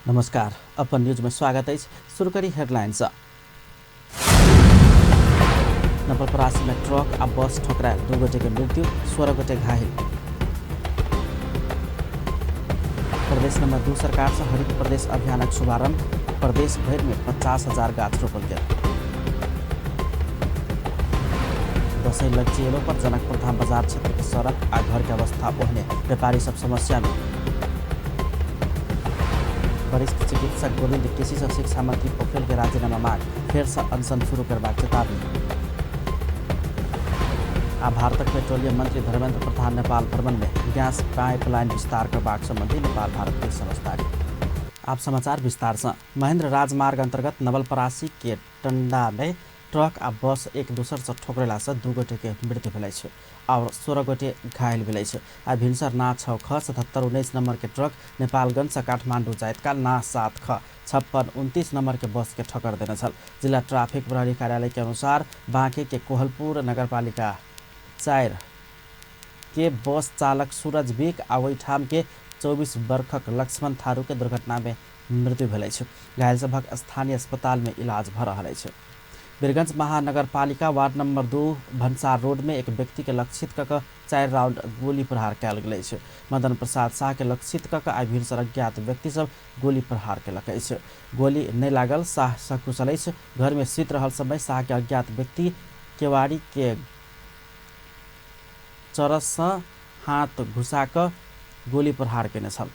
नमस्कार, अपन न्यूज में स्वागत अछि। शुरू करी हेडलाइन सँ। नवलपरासी में ट्रक आ बस ठोकरायल, 2 गोटे के मृत्यु, 16 गोटे घायल। प्रदेश नंबर 2 सरकार से हरित प्रदेश अभियानक शुभारंभ, प्रदेश भरि में 50,000 गाछ रोपल गेल। दसैँ लगचिएलो पर जनकपुर धाम बाजार क्षेत्र के सड़क आ घर के अवस्था ओहने, व्यापारी सब समस्या में। वरिष्ठ चिकित्सक गोविन्द केसी से शिक्षा मंत्री पोखरेल के राजीनामा मांग, फेर से अनशन शुरू करबाक चेतावनी। आ भारतक पेट्रोलियम मंत्री धर्मेंद्र प्रधान नेपाल भ्रमण में गैस पाइपलाइन विस्तार करबाक संबंधी नेपाल भारत के समझदारी। आप समाचार विस्तार से। महेंद्र राजमार्ग अंतर्गत नवलपरासी के टंडा में ट्रक आ बस एक दोसर से ठोकरेला से 2 गोटे के मृत्यु भेल अछि और 16 गोटे घायल भेल अछि। आ भिनसर ना 6 ख 77 19 नंबर के ट्रक नेपालगंज से काठमांडू जाइत काल ना 7 ख 56 29 नंबर के बस के ठोकर देने छल। जिला ट्रैफिक प्रहरी कार्यालय के अनुसार बांके के कोहलपुर नगरपालिका 4 के बस चालक सूरज बेक आ ओहिठाम के 24 वर्षक लक्ष्मण थारू के दुर्घटना में मृत्यु भेल अछि। घायल सभक स्थानीय अस्पताल में इलाज भ रहल अछि। वीरगंज महानगरपालिका वार्ड नंबर 2 भन्सार रोड में एक व्यक्ति के लक्षित क क 4 राउंड गोली प्रहार कयल गेल अछि। मदन प्रसाद शाह के लक्षित क क आइ भिनसर अज्ञात व्यक्ति सब गोली प्रहार केलक अछि। गोली नहि लागल, शाह सकुशल अछि। घर में सुति रहल समय शाह के अज्ञात व्यक्ति केवाड़ी के चरस से हाथ घुसा क गोली प्रहार केने छल।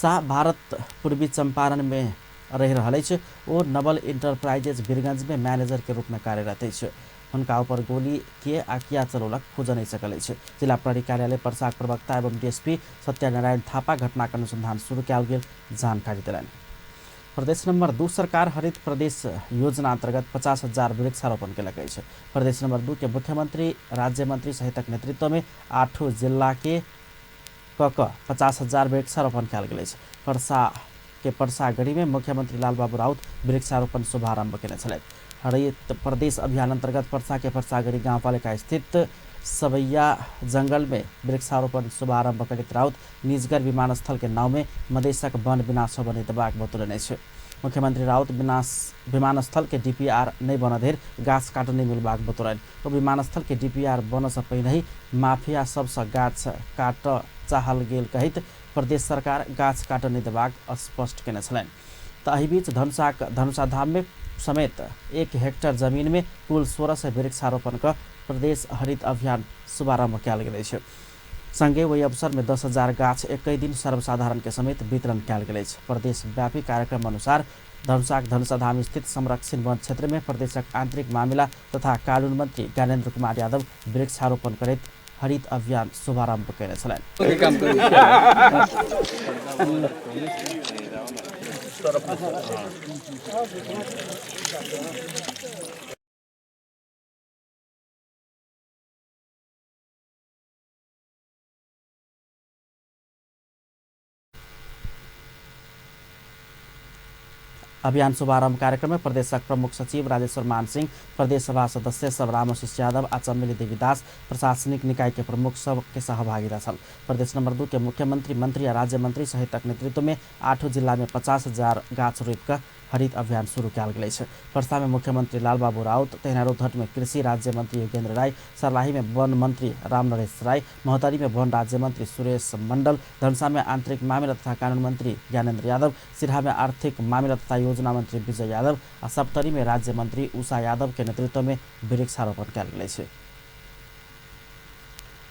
शाह भारत पूर्वी चंपारण में रहि रहल अछि। ओ नवल इंटरप्राइजेज वीरगंज में मैनेजर के रूप में कार्यरत अछि। हुनका ऊपर गोली के आ किया चलौलक खोज नहि सकल अछि। जिला प्रहरी कार्यालय पर्साक प्रवक्ता एवं डीएसपी सत्यनारायण थापा घटनाक अनुसंधान शुरू कयल गेल जानकारी देलनि। प्रदेश नंबर 2 सरकार हरित प्रदेश योजना अंतर्गत 50,000 वृक्षारोपण केलक अछि। प्रदेश नंबर 2 के मुख्यमंत्री, राज्य मंत्री सहितक नेतृत्व में 8 जिला के क क 50,000 वृक्षारोपण कयल गेल अछि। पर्सा के परसागढ़ी में मुख्यमंत्री लालबाबू राउत वृक्षारोपण शुभारंभ केने छलथि। हरित प्रदेश अभियान अंतर्गत परसा के परसागढ़ी गांवपालिका स्थित सबैया जंगल में वृक्षारोपण शुभारंभ करैत राउत निजगर विमानस्थल के नाव में मधेशक वन विनाश होबय देबाक बतौलनि अछि। मुख्यमंत्री राउत विमानस्थल के डीपीआर नहि बनऽ धरि गाछ काटऽ नहि मिलबाक बतौलनि। ओ विमानस्थल के डीपीआर बनऽ सँ पहिनहि माफिया सबसँ गाछ काटऽ चाहल गेल कहैत प्रदेश सरकार गाछ काटऽ नहि देबाक स्पष्ट केने छलनि। तऽ एहि बीच धनुषाक धनुषाधाम में समेत 1 हेक्टर जमीन में कुल 1600 वृक्षारोपण क प्रदेश हरित अभियान शुभारंभ कयल गेल अछि। संगे ओहि अवसर में 10,000 गाछ एक दिन सर्वसाधारण के समेत वितरण कयल गेल अछि। प्रदेश व्यापी कार्यक्रम अनुसार धनुषाक धनुषाधाम स्थित संरक्षित वन क्षेत्र में प्रदेशक आंतरिक मामिला तथा कानून मंत्री ज्ञानेन्द्र कुमार यादव वृक्षारोपण करैत हरित अभियान शुभारंभ केने छलनि। अभियान शुभारंभ कार्यक्रम में प्रदेशक प्रमुख सचिव राजेश्वर मान सिंह, प्रदेश सभा सदस्य सब रामआशीष यादव आ चमेली देवी दास, प्रशासनिक निकाय के प्रमुख सब के सहभागिता छल। प्रदेश नंबर 2 के मुख्यमंत्री, मंत्री आ राज्य मंत्री सहितक नेतृत्व में 8 जिला में 50,000 गाछ रोपि कऽ हरित अभियान शुरू कयल गेल अछि। परसा में मुख्यमंत्री लालबाबू राउत, तहिना रौतहट में कृषि राज्य मंत्री योगेंद्र राय, सर्लाही में वन मंत्री रामनरेश राय, महोत्तरी में वन राज्य मंत्री सुरेश मंडल, धनुषा में आंतरिक मामिला तथा कानून मंत्री ज्ञानेन्द्र यादव, सिरहा में आर्थिक मामिला तथा योजना मंत्री विजय यादव आ सप्तरी में राज्य मंत्री उषा यादव के नेतृत्व में वृक्षारोपण कयल गेल अछि।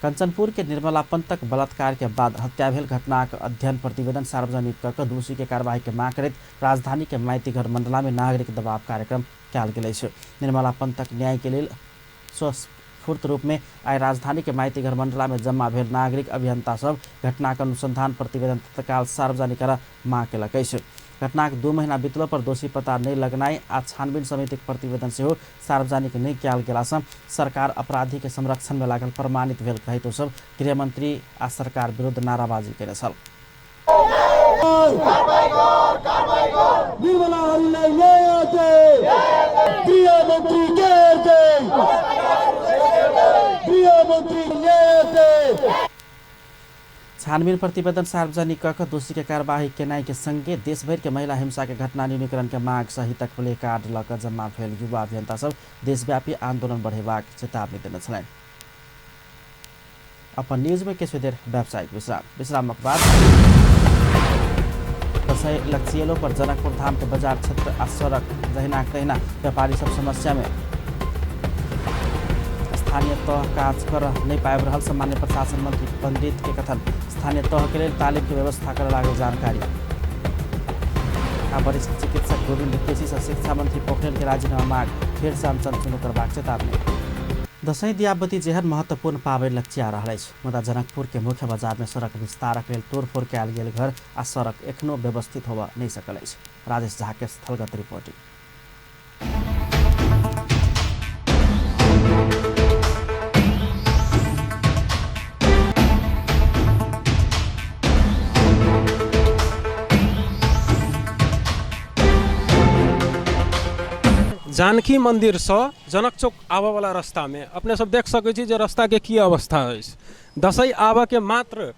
कंचनपुर के निर्मला पंतक बलात्कार के बाद हत्या भेल घटनाक अध्ययन प्रतिवेदन सार्वजनिक क क दोषी के कार्रवाई के मांग करैत राजधानी के माइतीघर मंडला में नागरिक दबाव कार्यक्रम कयल गेल अछि। निर्मला पंतक न्याय के लेल स्वस्फूर्त रूप में आइ राजधानी के माइतीघर मंडला में जमा भेल नागरिक अभियंता सब घटनाक अनुसंधान प्रतिवेदन तत्काल सार्वजनिक करऽ मांग केलक अछि। घटनाक 2 महीना बीतलो पर दोषी पता नहि लगनाइ आ छानबीन समितिक प्रतिवेदन सेहो सार्वजनिक नहि कयल गेला सँ सरकार अपराधी के संरक्षण में लागल प्रमाणित भेल कहैत ओ सब गृहमंत्री आ सरकार विरुद्ध नाराबाजी केने छल। छानबीन प्रतिवेदन सार्वजनिक कऽ कऽ दोषी के कार्यवाही केनाइ के संगे देशभरि के महिला हिंसा के घटना न्यूनीकरण के मांग सहितक प्ले कार्ड लऽ कऽ जम्मा भेल युवा अभियंता सब देशव्यापी आंदोलन बढ़ेबाक चेतावनी देने छलनि। अपन न्यूज में किछु देर व्यावसायिक विश्राम, विश्रामक बाद दसैँ लक्षियलो पर जनकपुर धाम के बाजार क्षेत्र आ सड़क जहिना तहिना व्यापारी सब समस्या में स्थानीय तह काज कर नहीं पाबि रहल सामान्य प्रशासन मंत्री पंडित के कथन। स्थानीय तह के लेल तालीम के व्यवस्था कर लागल जानकारी। आ वरिष्ठ चिकित्सक गोविंद केसी से शिक्षा मंत्री पोखरेल के राजीनामा मांग, फेर से अनशन शुरू करबाक चेतावनी। दसैँ दियाबती जेहन महत्वपूर्ण पाबनि लक्षिया रहल अछि, मुदा जनकपुर के मुख्य बाजार में सड़क विस्तारक लेल तोड़फोड़ कयल गेल घर आ सड़क एखनो व्यवस्थित होबय नहि सकल अछि। राजेश झा के स्थलगत रिपोर्टिंग। जानकी मंदिरसँ जनक चौक आबयवला रस्तामे अपने सब देख सकै छी जे रस्ताके की अवस्था अछि। दसैँ आबयके मात्र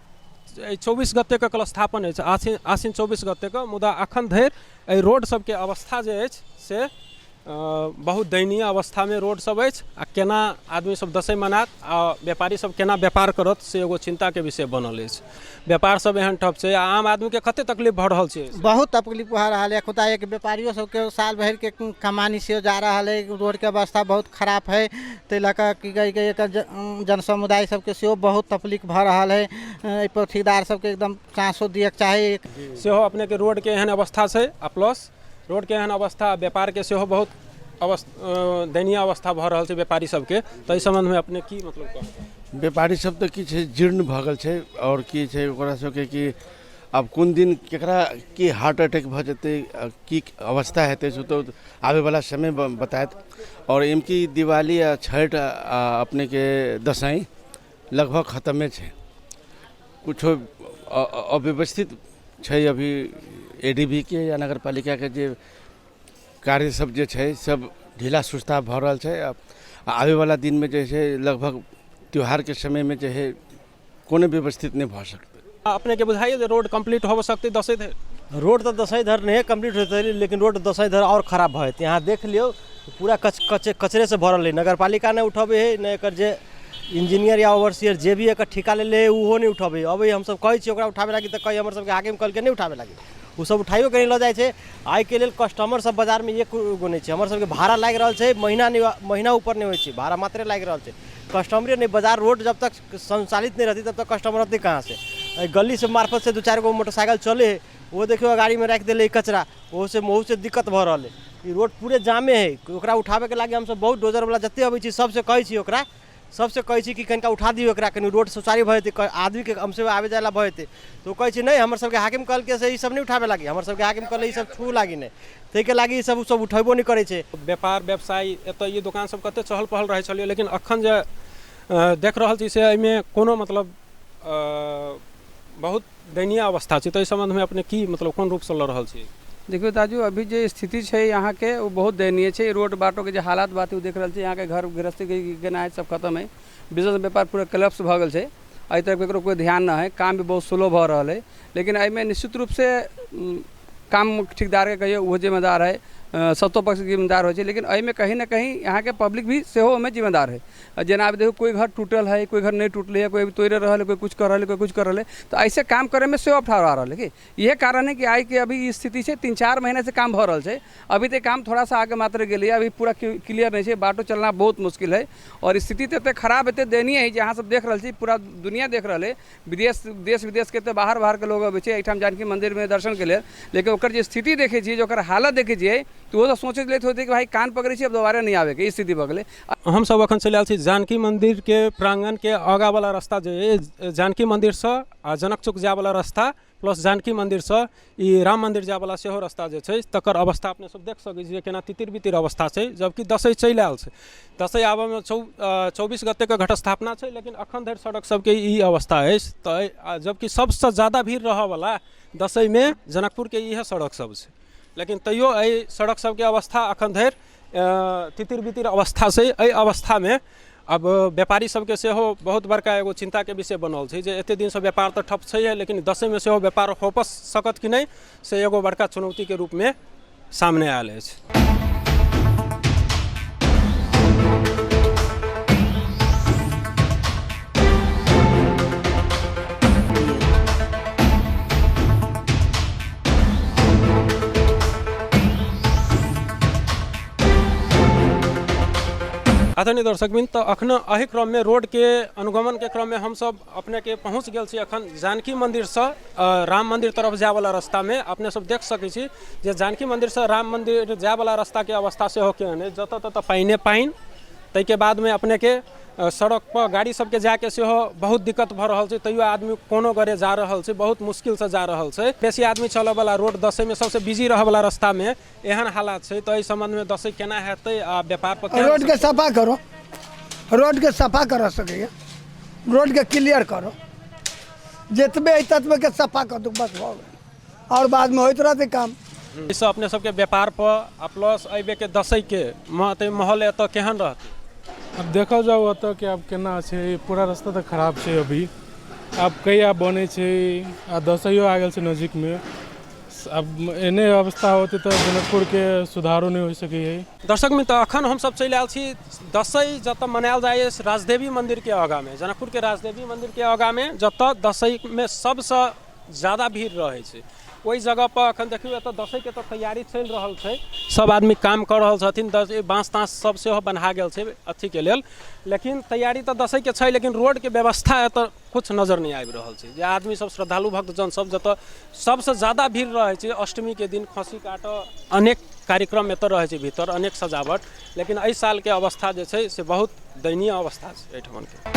24 गतेके कलस्थापन अछि, आश्विन 24 गतेके, मुदा अखन धरि एहि रोड सबके अवस्था जे अछि से बहुत दयनीय अवस्थामे रोड सब अछि आ केना आदमी सब दसैँ मनायत आ व्यापारी सब केना व्यापार करत से एगो चिन्ताके विषय बनल अछि। व्यापार सब एहन ठप छै आ आम आदमीके कते तकलीफ भऽ रहल छै? बहुत तकलीफ भऽ रहल है। खुदा एक व्यापारियो सबके साल भरिके कमानी से जा रहल है। रोडके अवस्था बहुत खराब है, ताहि लऽ कऽ की कहै छै एकर जन समुदाय सबके सेहो बहुत तकलीफ भऽ रहल है। एहिपर ठेकेदार सबके एकदम चांसो दियके चाही। सेहो अपनेके रोडके एहन अवस्था छै आ प्लस रोडके एहन अवस्था व्यापारके सेहो बहुत दयनीय अवस्था भऽ रहल छै व्यापारी सबके, तऽ एहि सम्बन्धमे अपने की मतलब कहब? व्यापारी सब तऽ की छै जीर्ण भऽ गेल छै आओर की छै ओकरा सबके कि आब कोन दिन केकरा की हार्ट अटैक भऽ जेतै, की अवस्था हेतै से तऽ आबैवला समय बतायत। आओर एहिमे की दिवाली आ छठि आ अपनेके दसैँ लगभग खतमे छै, कुछो अव्यवस्थित छै अभी ए डी बी के या नगरपालिकाके जे कार्य सब जे छै सब ढीला सुस्ता भऽ रहल छै। आ आबैवला दिनमे जे छै लगभग त्यौहारके समयमे जे है कोनो व्यवस्थित नहि भऽ सकतै। अपनेके बुझाइए जे रोड कम्प्लीट होबऽ सकतै दसैँ धरि? रोड तऽ दसैँ धरि नहिए कम्प्लीट होतै, लेकिन रोड दसैँ धरि आओर खराब भऽ जेतै। अहाँ देख लियौ पूरा कचरेसँ भरल हइ। नगरपालिका नहि उठबै हइ, नहि एकर जे इंजीनियर या ओवरसियर जे भी एकर ठेका लेले हइ ओहो नहि उठबै हइ। अबै हमसब कहै छियै ओकरा उठाबै लागी तऽ कहै हमर सबके हाकिम कहलकै नहि उठाबै लागी, ओसब उठाइयो कऽ नहि लऽ जाइ छै। आइके लेल कस्टमर सब बाजारमे एक गो नहि छै। हमर सबके भाड़ा लागि रहल छै महीना नहि, महीना ऊपर नहि होइ छै, भाड़ा मात्रे लागि रहल छै। कस्टमरे नहि, बाजार रोड जब तक संचालित नहि रहतै तब तक कस्टमर अतै कहाँसँ? एहि गली से मार्फत से 2-4 गो मोटरसाइकिल चलै हइ, ओहो देखियौ गाड़ीमे राखि देलै कचरा, ओहोसँ दिक्कत भऽ रहल हइ। ई रोड पूरे जामे हइ, ओकरा उठाबैके लागि हमसब बहुत डोजरवला जते अबै छी सबसँ कहै छी, ओकरा सबसँ कहै छी कि कनिका उठा दियौ एकरा, कनि रोड सुचारू भऽ जेतै, आदमीके कमसँ कम आबै जाय लए भऽ जेतै। तऽ ओ कहै छै नहि, हमर सबके हाकिम कहलकै से ई सब नहि उठाबै लागि, हमर सबके हाकिम कहलै ई सब छू लागि नहि, ताहिके लागि ई सब ओ सब उठेबो नहि करै छै। व्यापार व्यवसाय एतऽ ई दोकान सब कते चहल पहल रहै छलै, लेकिन अखन जे देख रहल छी से एहिमे कोनो मतलब बहुत दयनीय अवस्था छै, तऽ एहि सम्बन्धमे अपने की मतलब कोन रूपसँ लऽ रहल छी? देखियौ दाजू, अभी जे स्थिति छै यहाँके ओ बहुत दयनीय छै। रोड बाटोके जे हालात बात ओ देख रहल छी। यहाँके घर गृहस्थीके केना है सब खतम है, बिजनेस व्यापार पूरा कोलैप्स भऽ गेल छै। एहि तरफ ककरो कोइ ध्यान नहि है, काम भी बहुत स्लो भऽ रहल है। लेकिन एहिमे निश्चित रूपसँ काम ठेकेदारके कहियौ ओहो जिम्मेदार है, सतो पक्ष जिम्मेदार होइ छै, लेकिन एहिमे कहीं ने कहीं यहाँके पब्लिक भी सेहो ओहिमे जिम्मेदार है। जेना आब देखू कोइ घर टूटल है, कोइ घर नहि टूटलै है, कोइ तोड़ि रहल है, कोइ किछु कऽ रहल है, कोइ किछु कऽ रहल है, तऽ ऐसे काम करैमे सेहो अफठार आ रहल है। कि इएह कारण है कि आइके अभी ई स्थिति छै। 3-4 महीनासँ काम भऽ रहल छै, अभी तऽ काम थोड़ा सा आगे मात्र गेलैए, अभी पूरा क्लियर नहि छै, बाटो चलना बहुत मुश्किल है। आओर स्थिति तऽ एतेक खराब एतेक दयनीय है जे अहाँ सब देख रहल छी, पूरा दुनिया देख रहल है, विदेश देश विदेशके एतेक बाहर बाहरके लोग अबै छै एहिठाम जानकी मन्दिरमे दर्शनके लेल, लेकिन ओकर जे स्थिति देखै छियै, जे ओकर हालत देखै छियै, तऽ ओहो सब सोचैत लैत होतै कि भाइ कान पकड़ै छी अब दोबारा नहि आबैके, ई स्थिति भऽ गेलै। हमसब अखन चलि आयल छी जानकी मन्दिरके प्राङ्गणके आगाँवला रस्ता जे अइ, जानकी मन्दिरसँ आ जनक चौक जायवला रस्ता प्लस जानकी मन्दिरसँ ई राम मन्दिर जायवला सेहो रस्ता जे छै तकर अवस्था अपने सब देख सकै छी जे केना तितिर बितिर अवस्था छै, जबकि दसैँ चलि आयल छै। दसैँ आबऽमे 24 गतेके घटस्थापना छै, लेकिन अखन धरि सड़क सबके ई अवस्था अछि। तऽ जबकि सबसँ ज्यादा भीड़ रहऽवला दसैँमे जनकपुरके इएह सड़क सब छै, लेकिन तैयो एहि सड़क सबके अवस्था अखन धरि तितिर बितिर अवस्था छै। एहि अवस्थामे अब व्यापारी सबके सेहो बहुत बड़का एगो चिन्ताके विषय बनल छै जे एते दिनसँ व्यापार तऽ ठप छैहे, लेकिन दशईमे सेहो व्यापार हो सकत कि नहि से एगो बड़का चुनौतीके रूपमे सामने आयल अछि। आदरणीय दर्शकवृंद, तऽ अखन एहि क्रममे रोडके अनुगमनके क्रममे हमसब अपनेके पहुँच गेल छी अखन जानकी मन्दिरसँ राम मन्दिर तरफ जायवला रास्तामे। अपने सब देख सकै छी जे जानकी मन्दिरसँ राम मन्दिर जायवला रास्ताके अवस्था सेहो केहन अछि, जतऽ ततऽ पानिए पानि। ताहिके बादमे अपनेके सड़क पर गाड़ी सबके जायके सेहो बहुत दिक्कत भऽ रहल छै, तैयो आदमी कोनो गरे जा रहल छै, बहुत मुश्किलसँ जा रहल छै। बेसी आदमी चलऽवला रोड दशईमे सबसँ बिजी रहऽवला रास्तामे एहन हालात छै, तऽ एहि सम्बन्धमे दशई केना हेतै आ व्यापार पर केहन रोडके सफा करो, रोडके सफा कर सकैए, रोडके क्लियर करो, जतबे है ततबेके सफा कर दू, बस भऽ गेल, आओर बादमे होइत रहतै काम। एहिसँ अपने सबके व्यापार पर आ प्लस एहि बेरके दशईके माहौल एतऽ केहन रहतै? आब देखल जाउ एतऽ के आब केना छै, पूरा रास्ता तऽ खराब छै अभी, आब कहिया बनै छै, आ दशईयो आ गेल छै नजदीकमे, आब एहने अवस्था होतै तऽ जनकपुरके सुधारो नहि हो सकैए। दर्शक मित्र, अखन हमसब चलि आयल छी दशई जतऽ मनायल जाइ अछि राजदेवी मन्दिरके आगाँमे, जनकपुरके राजदेवी मन्दिरके आगाँमे, जतऽ दशईमे सबसँ ज्यादा भीड़ रहै छै ओहि जगहपर। अखन देखियौ एतऽ दशईके तऽ तैयारी चलि रहल छै, सब आदमी काम कऽ रहल छथिन, बाँस ताँस सब सेहो बन्हा गेल छै अथीके लेल, लेकिन तैयारी तऽ दशईके छै, लेकिन रोडके व्यवस्था एतऽ किछु नजर नहि आबि रहल छै। जे आदमी सब श्रद्धालु भक्तजन सब जतऽ सबसँ ज्यादा भीड़ रहै छै अष्टमीके दिन खस्सी काटऽ अनेक कार्यक्रम एतऽ रहै छै भीतर, अनेक सजावट, लेकिन एहि सालके अवस्था जे छै से बहुत दयनीय अवस्था छै एहिठमनके।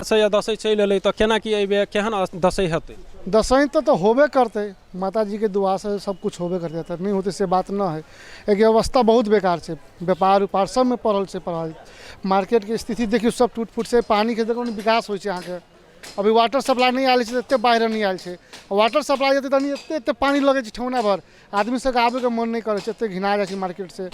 से दशई चलि एलै तऽ केना की एहि बेर केहन दशई हेतै? दशई तऽ होबे करतै, माताजीके दुआसँ सब कुछ होबे करतै, तऽ नहि होतै से बात नहि है। एहिके अवस्था बहुत बेकार छै, व्यापार उपार सबमे पड़ल छै प्रभावित। मार्केटके स्थिति देखियौ सब टूट फूट छै, पानिके देखियौ ने विकास होइ छै अहाँके, अभी वाटर सप्लाई नहि आयल छै तऽ एते बाढ़ि नहि आयल छै, वाटर सप्लाई जेतै तनी एते एते पानि लगै छै ठेहुना भर, आदमी सबके आबैके मन नहि करै छै, एते घिना जाइ छै मार्केटसँ।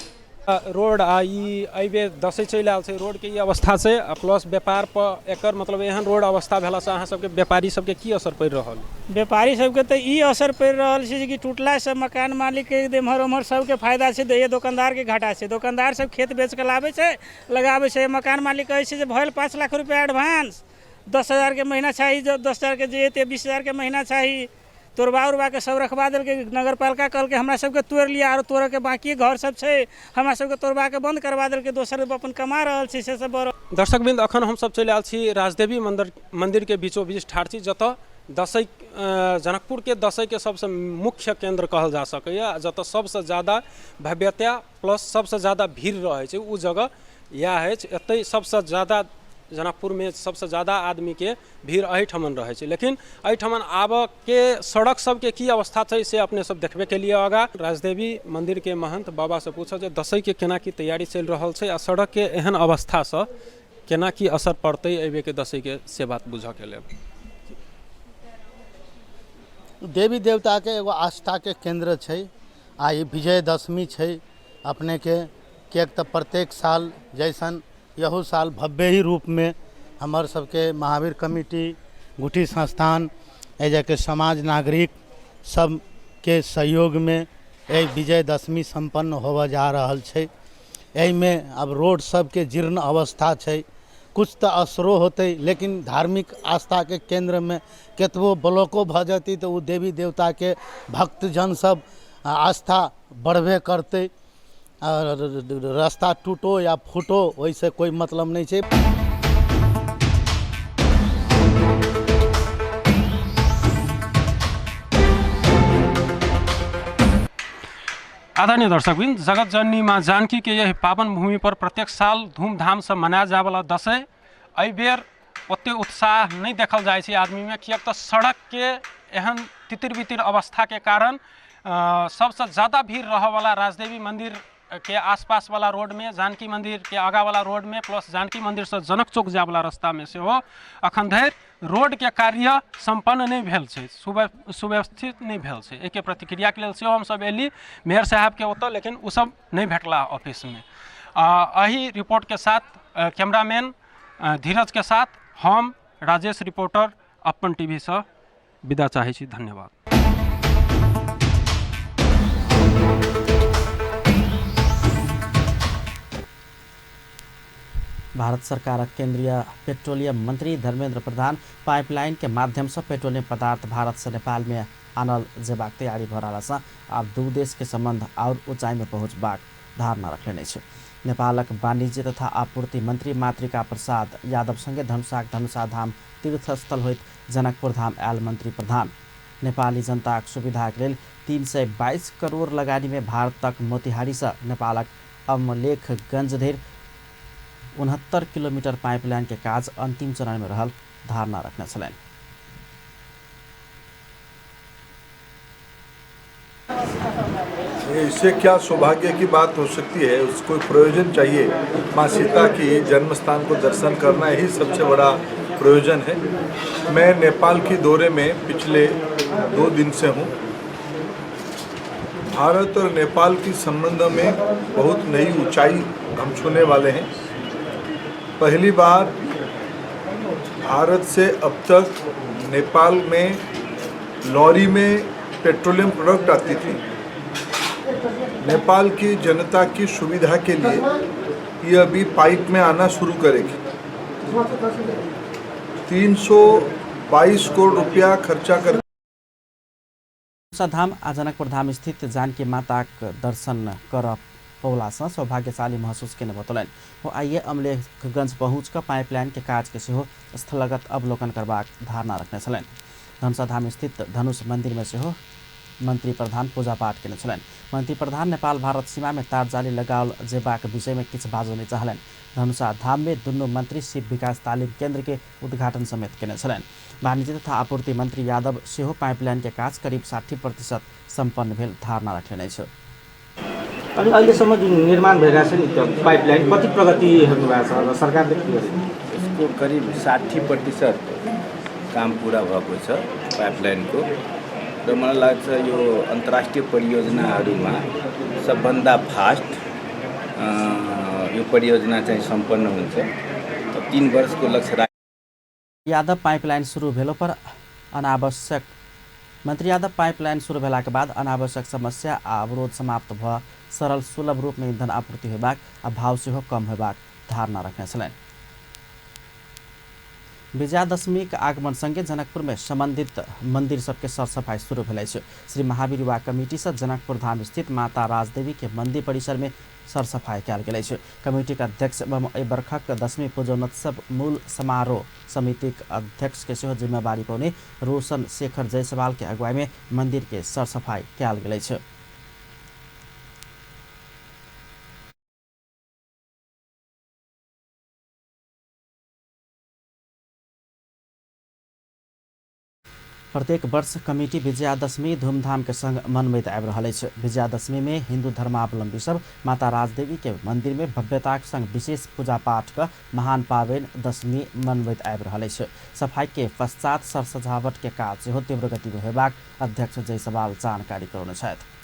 रोड आ ई एहिबेर दशई चलि आयल छै, रोडके ई अवस्था छै आ प्लस व्यापार पर एकर मतलब एहन रोड अवस्था भेलासँ अहाँ सबके व्यापारी सबके की असर पड़ि रहल? व्यापारी सबके तऽ ई असर पड़ि रहल छै जे कि टूटलासँ मकान मालिकके एम्हर ओम्हर सबके फायदा छै, दैए दोकानदारके घाटा छै। दोकानदार सब खेत बेचके लाबै छै, लगाबै छै, मकान मालिक कहै छै जे भेल 5 लाख रुपैआ एडवांस, 10,000 के महीना चाही, जब 10,000 के जे एतै 20,000 के महीना चाही, तोड़बा उड़बाके सब रखबा देलकै। नगरपालिका कहलकै हमरा सबके तोड़ि लिअ, आरो तोड़ऽके बाँकी घर सब छै, हमरा सबके तोड़बाके बन्द करबा देलकै, दोसर अपन कमा रहल छै से सब। दर्शकवृंद, अखन हमसब चलि आयल छी राजदेवी मन्दिरके बीचो बीच ठाढ़ छी, जतऽ दशई जनकपुरके दशईके सबसँ मुख्य केन्द्र कहल जा सकैए, जतऽ सबसँ ज्यादा भव्यता प्लस सबसँ ज्यादा भीड़ रहै छै ओ जगह इएह अछि। एतै सबसँ ज्यादा जनकपुरमे सबसँ ज्यादा आदमीके भीड़ एहिठमन रहै छै, लेकिन एहिठमन आबऽके सड़क सबके की अवस्था छै से अपने सब देखबे केलिए। आगाँ राजदेवी मन्दिरके महन्त बाबासँ पूछब जे दशईके केना की तैयारी चलि रहल छै आ सड़कके एहन अवस्थासँ केना की असर पड़तै एहिबेरके दशईके, से बात बुझऽके लेल। देवी देवताके एगो आस्थाके केन्द्र छै आ ई विजयदशमी छै अपनेके, किएक तऽ प्रत्येक साल जैसन यहू साल भव्य ही रूपमे हमर सबके महावीर कमिटी, गुठी संस्थान, एहिजाके समाज नागरिक सबके सहयोगमे एहि विजयदशमी सम्पन्न होबऽ जा रहल छै। एहिमे आब रोड सबके जीर्ण अवस्था छै, कुछ तऽ असरो होतै, लेकिन धार्मिक आस्थाके केन्द्रमे कतबो ब्लॉको भऽ जेतै तऽ ओ देवी देवताके भक्तजन सब आस्था बढ़बे करतै। रास्ता टूटो या फूटो ओहिसँ कोइ मतलब नहि छै। आदरणीय दर्शकवृंद, जगत जननी माँ जानकी के यही पावन भूमि पर प्रत्येक साल धूमधामसँ मनायल जायवला दशई एहि बेर ओतेक उत्साह नहि देखल जाइ छै आदमीमे, किएक तऽ सड़कके एहन तितिर बितिर अवस्थाके कारण सबसँ ज्यादा भीड़ रहऽवला राजदेवी मन्दिरके आसपासवला रोडमे, जानकी मन्दिरके आगाँवला रोडमे, प्लस जानकी मन्दिरसँ जनक चौक जायवला रस्तामे सेहो अखन धरि रोडके कार्य सम्पन्न नहि भेल छै, सुव्यवस्थित नहि भेल छै। एहिके प्रतिक्रियाके लेल सेहो हमसब एली मेयर साहबके ओतऽ, लेकिन ओसब नहि भेटला ऑफिसमे। एहि रिपोर्टके साथ कैमरामैन धीरजके साथ हम राजेश रिपोर्टर अपन टीवीसँ विदा चाहै छी। धन्यवाद। भारत सरकारक केंद्रीय पेट्रोलियम मंत्री धर्मेंद्र प्रधान पाइपलाइन के माध्यम से पेट्रोलियम पदार्थ भारत से नेपाल में आनल जेबाक तैयारी भऽ रहला सँ आब दू देश के संबंध और ऊंचाई में पहुंचबाक धारणा रखने अछि। नेपालक वाणिज्य तथा आपूर्ति मंत्री मातृका प्रसाद यादव संगे धनुषाक धनुषा धाम तीर्थस्थल होइत जनकपुर धाम आयल मंत्री प्रधान नेपाली जनताक सुविधाक लेल 322 करोड़ लगानी में भारतक मोतिहारी से नेपालक अमलेखगंज धरि 69 किलोमीटर पाइपलाइन के काज अंतिम चरण में रहल धारणा रखने छलनि। इससे क्या सौभाग्य की बात हो सकती है, उसको प्रयोजन चाहिए। माँ सीता की जन्म स्थान को दर्शन करना ही सबसे बड़ा प्रयोजन है। मैं नेपाल की दौरे में पिछले 2 दिन से हूँ। भारत और नेपाल की संबंध में बहुत नई ऊंचाई हम छूने वाले हैं। पहली बार भारत से अब तक नेपाल में लॉरी में पेट्रोलियम प्रोडक्ट आती थी। नेपाल की जनता की सुविधा के लिए ये अभी पाइप में आना शुरू करेगी। 322 करोड़ रुपया खर्चा कर धाम आ जनकपुर धाम स्थित जानकी माताक दर्शन कर पौलासँ सौभाग्यशाली महसूस केने बतौलनि। ओ आइए अमलेखगंज पहुँच कऽ पाइपलाइन के काज के सेहो स्थलगत अवलोकन करबाक धारणा रखने छलनि। धनुषा धाम स्थित धनुष मंदिर में सेहो मंत्री प्रधान पूजा पाठ केने छलनि। मंत्री प्रधान नेपाल भारत सीमा में तार जाली लगाओल जेबाक विषय में किछु बाजऽ नहि चाहलनि। धनुषा धाम में दुनू मंत्री शिव विकास तालीम केंद्र के उद्घाटन समेत केने छलनि। वाणिज्य तथा आपूर्ति मंत्री यादव सेहो पाइपलाइन के काज करीब 60% सम्पन्न भेल धारणा रखने अछि। अनि अहिलेसम्म जुन निर्माण भइरहेको छ नि त्यो पाइपलाइन कति प्रगति हेर्नु भएको छ र सरकारले के गरेको? यसको करिब 60% काम पुरा भएको छ पाइपलाइनको र मलाई लाग्छ यो अन्तर्राष्ट्रिय परियोजनाहरूमा सबभन्दा फास्ट यो परियोजना चाहिँ सम्पन्न हुन्छ। 3 वर्षको लक्ष्य यादव पाइपलाइन सुरु भेलो पर अनावश्यक मंत्री यादव पाइपलाइन सुरु भेलाके बाद अनावश्यक समस्या आ अवरोध समाप्त भ सरल सुलभ रूप में ईंधन आपूर्ति होबाक आ भाव सेहो कम होबाक धारणा रखने छलनि। विजयादशमीक आगमन संगे जनकपुर में संबंधित मंदिर सबके सरसफाई शुरू भेल अछि। श्री महावीर युवा कमिटी से जनकपुर धाम स्थित माता राजदेवी के मंदिर परिसर में सरसफाई कयल गेल अछि। कमिटी के अध्यक्ष एवं एहि बरखक दशमी पूजनोत्सव मूल समारोह समितिक अध्यक्ष के सेहो जिम्मेवारी पौने रोशन शेखर जायसवाल के अगुवाई में मंदिर के सरसफाई कयल गेल अछि। प्रत्येक वर्ष कमिटी विजयादशमी धूमधाम के संग मनबैत आबि रहल अछि। विजयादशमी में हिंदू धर्मावलंबी सब माता राजदेवी के मंदिर में भव्यताक संग विशेष पूजा पाठ क महान पाबनि दशमी मनबैत आबि रहल अछि। सफाई के पश्चात सर सजावट के काज सेहो तीव्र गति में होयबाक अध्यक्ष जायसवाल जानकारी करौने छथि।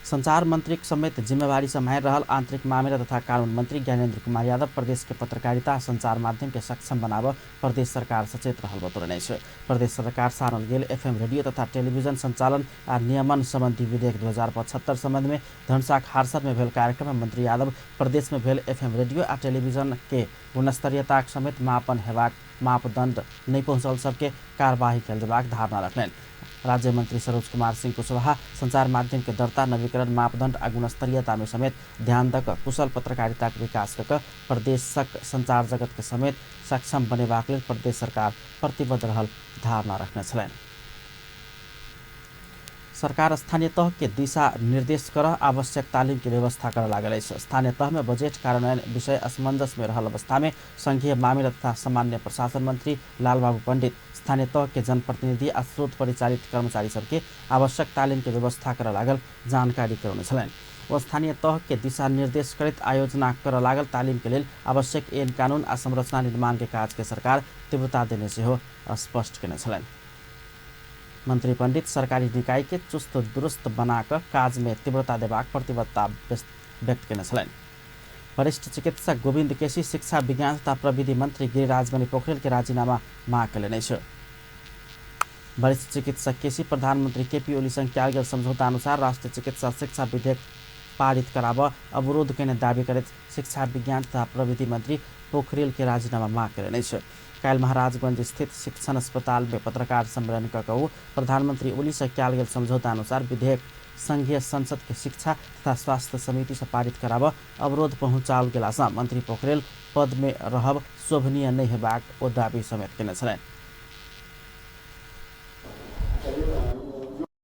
संचार मंत्री समेत जिम्मेवारी सम्हारि रहल आंतरिक मामिला तथा कानून मंत्री ज्ञानेन्द्र कुमार यादव प्रदेश के पत्रकारिता संचार माध्यम के सक्षम बनाब प्रदेश सरकार सचेत रहल बतौलनि अछि। प्रदेश सरकार सानल गेल एफएम रेडियो तथा टेलीविजन संचालन आ नियमन संबंधी विधेयक 2075 संबंध में धनुषाक हारसर में भेल कार्यक्रम में मंत्री यादव प्रदेश में भेल एफएम रेडियो आ टेलीविजन के गुणस्तरीयताक समेत मापन हेबाक मापदंड नहि पहुँचल सबके कार्यवाही कयल जेबाक धारणा रखलनि। राज्य मंत्री सरोज कुमार सिंह कुशवाहा संचार माध्यम के दर्ता नवीकरण मापदंड आ गुणस्तरीयता में समेत ध्यान दऽ कऽ कुशल पत्रकारिताक विकास कऽ कऽ प्रदेशक संचार जगत के समेत सक्षम बनेबाक लेल प्रदेश सरकार प्रतिबद्ध रहल धारणा रखने छलनि। सरकार स्थानीय तह के दिशा निर्देश कर आवश्यक तालिम के व्यवस्था कर लागल अछि। स्थानीय तह में बजेट कार्यान्वयन विषय असमंजस में रहल अवस्था में संघीय मामिला तथा सामान्य प्रशासन मंत्री लालबाबू पंडित स्थानीय तह के जनप्रतिनिधि आ स्रोत परिचालित कर्मचारी सबके आवश्यक तालिम के व्यवस्था कर लागल जानकारी करौने छलनि। ओ स्थानीय तह के दिशा निर्देश करैत आयोजना कर लागल तालिम के लेल आवश्यक ऐन कानून आ संरचना निर्माण के काज के सरकार तीव्रता देने सेहो स्पष्ट केने छलनि। मंत्री पंडित सरकारी निकाय के चुस्त दुरुस्त बनाकर काज में तीव्रता देबाक प्रतिबद्धता व्यक्त केने छलनि। वरिष्ठ चिकित्सक गोविन्द केसी शिक्षा विज्ञान तथा प्रविधि मंत्री गिरिराजमणि पोखरेल के राजीनामा माग कयलनि अछि। वरिष्ठ चिकित्सक केसी प्रधानमंत्री केपी ओली संग कयल गेल समझौता अनुसार राष्ट्रीय चिकित्सा शिक्षा विधेयक पारित कराबऽ अवरोध केने दावी करैत शिक्षा विज्ञान तथा प्रविधि मंत्री पोखरेल के राजीनामा माग कयलनि अछि। काल्हि महाराजगंज स्थित शिक्षण अस्पताल में पत्रकार सम्मेलन कऽ ओ प्रधानमंत्री ओली से कयल गेल समझौता अनुसार विधेयक संघीय संसद के शिक्षा तथा स्वास्थ्य समिति से पारित कराबऽ अवरोध पहुँचाओल गेलासँ मंत्री पोखरेल पद में रहब शोभनीय नहि हेबाक ओ दावी समेत केने छलनि।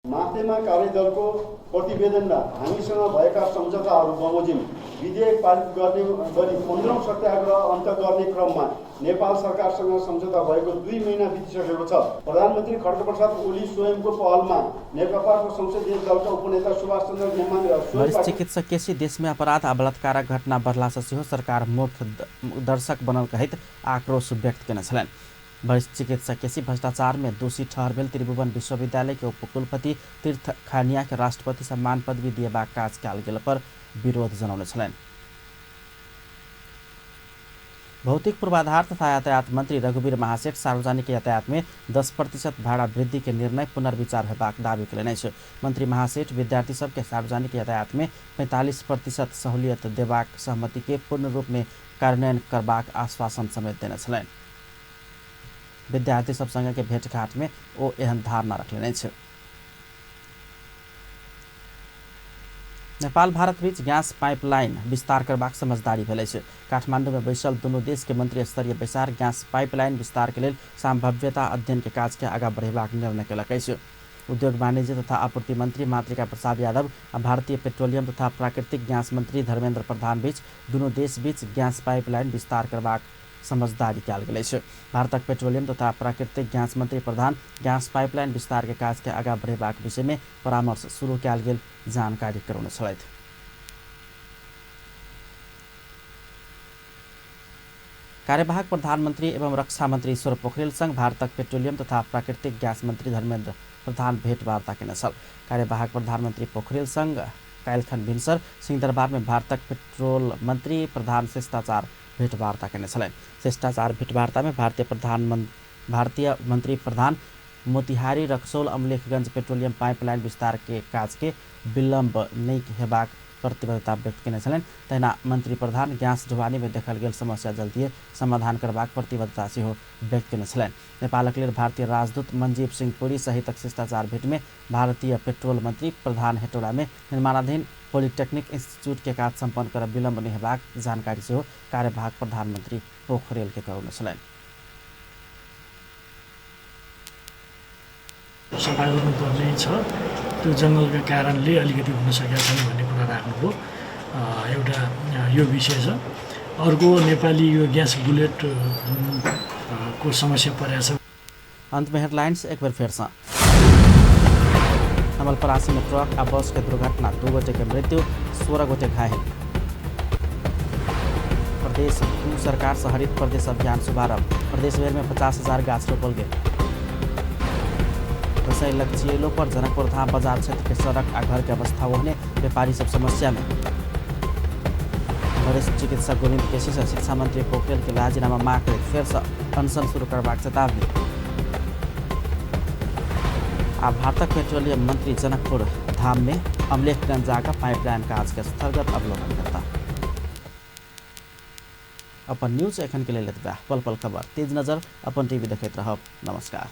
माथेमा कार्यदलको प्रतिवेदनमा हामीसँग भएका सम्झौताहरू बमोजिम विधेयक पारित गर्ने गरी 15औं सत्याग्रह अन्त गर्ने क्रममा नेपाल सरकारसँग सम्झौता भएको 2 महिना बितिसकेको छ। प्रधानमन्त्री खड्गप्रसाद ओली स्वयंको पहलमा नेकपाको संसदीय दलका उपनेता सुभाष चन्द्र नेमाङ र वरिष्ठ चिकित्सक केसी देशमे अपराध आ बलात्कारक घटना बढ़लासँ सेहो सरकार मूर्ख दर्शक बनल कहैत आक्रोश व्यक्त केने छलनि। वरिष्ठ चिकित्सक केसी भ्रष्टाचार में दोषी ठहर भेल त्रिभुवन विश्वविद्यालय के उपकुलपति तीर्थ खानिया के राष्ट्रपति सम्मान पदवी दिएबाक काज कयल गेल पर विरोध जनौने छलनि। भौतिक पूर्वाधार तथा यातायात मंत्री रघुवीर महासेठ सार्वजनिक यातायात में 10% भाड़ा वृद्धि के निर्णय पुनर्विचार हेबाक दावी कयलनि अछि। मंत्री महासेठ विद्यार्थी सबके सार्वजनिक यातायात में 45% सहूलियत देबाक सहमति के पूर्ण रूप में कार्यान्वयन करबाक आश्वासन समेत देने छलनि। विद्यार्थी सब संग के भेंटघाट में ओ एहन धारणा रखलनि अछि। नेपाल भारत बीच गैस पाइपलाइन विस्तार करबाक समझदारी भेल अछि। काठमांडू में बैसल दुनू देश के मंत्री स्तरीय बैसार गैस पाइपलाइन विस्तार के लेल संभाव्यता अध्ययन के काज के आगाँ बढ़ेबाक निर्णय कयलक अछि। उद्योग वाणिज्य तथा आपूर्ति मंत्री मातृका प्रसाद यादव आ भारतीय पेट्रोलियम तथा प्राकृतिक गैस मंत्री धर्मेंद्र प्रधान बीच दुनू देश बीच गैस पाइपलाइन विस्तार करबाक समझदारी कयल गेल अछि। भारतक पेट्रोलियम तथा प्राकृतिक गैस मंत्री प्रधान गैस पाइपलाइन विस्तार के काज के आगाँ बढ़ेबाक विषय में परामर्श शुरू कयल गेल जानकारी करौने छलथि। कार्यवाहक प्रधानमंत्री एवं रक्षा मंत्री ईश्वर पोखरेल संग भारतक पेट्रोलियम तथा प्राकृतिक गैस मंत्री धर्मेंद्र प्रधान भेंटवार्ता केने छल। कार्यवाहक प्रधानमंत्री पोखरेल संग काल्हिखन भिनसर सिंहदरबार में भारतक पेट्रोल मंत्री प्रधान शिष्टाचार भेंटवार्ता केने छलनि। शिष्टाचार भेंटवार्ता में भारतीय मंत्री प्रधान मोतिहारी रक्सौल अमलेखगंज पेट्रोलियम पाइपलाइन विस्तार के काज के विलम्ब नहि हेबाक प्रतिबद्धता व्यक्त केने छलनि। तहिना मंत्री प्रधान गैस ढुवानी में देखल गेल समस्या जल्दिए समाधान करबाक प्रतिबद्धता सेहो व्यक्त केने छलनि। नेपालक लेल भारतीय राजदूत मंजीव सिंह पुरी सहितक शिष्टाचार भेंट में भारतीय पेट्रोल मंत्री प्रधान हेटौड़ा में निर्माणाधीन पॉलिटेक्निक इंस्टीट्यूट के काज सम्पन्न करब विलम्ब नहि हेबाक जानकारी सेहो कार्यवाहक प्रधानमंत्री पोखरेल के करौने छलनि। सफा गर्नुपर्ने छ, त्यो जङ्गलको कारणले अलिकति हुन सकेको छैन भन्ने कुरा राख्नुभयो। एउटा यो विषय छ। अर्को नेपाली यो ग्यास बुलेट को समस्या परेको छ। अंत में हेडलाइंस एक बेर फेरसँ। नवलपरासी में ट्रक आ बस के दुर्घटना, 2 गोटे के मृत्यु, 16 गोटे घायल। प्रदेश 2 सरकार से हरित प्रदेश अभियान शुभारंभ, प्रदेश भर में 50,000 गाछ रोपल गेल। दसैँ लगचिएलो पर जनकपुर धाम बाजार क्षेत्र के सड़क आ घर के अवस्था ओहने, व्यापारी सब समस्या में। वरिष्ठ चिकित्सक गोविन्द केसी से शिक्षा मंत्री पोखरेल के राजीनामा माग करैत फेर से अनशन शुरू करबाक चेतावनी। आ भारतक पेट्रोलियम मंत्री जनकपुर धाम में अमलेखगंज जाकर पाइपलाइन काज के स्थलगत अवलोकन करता। अपन न्यूज एखन के लेल एतबे। पल पल खबर तेज नजर अपन टीवी देखैत रहब। नमस्कार।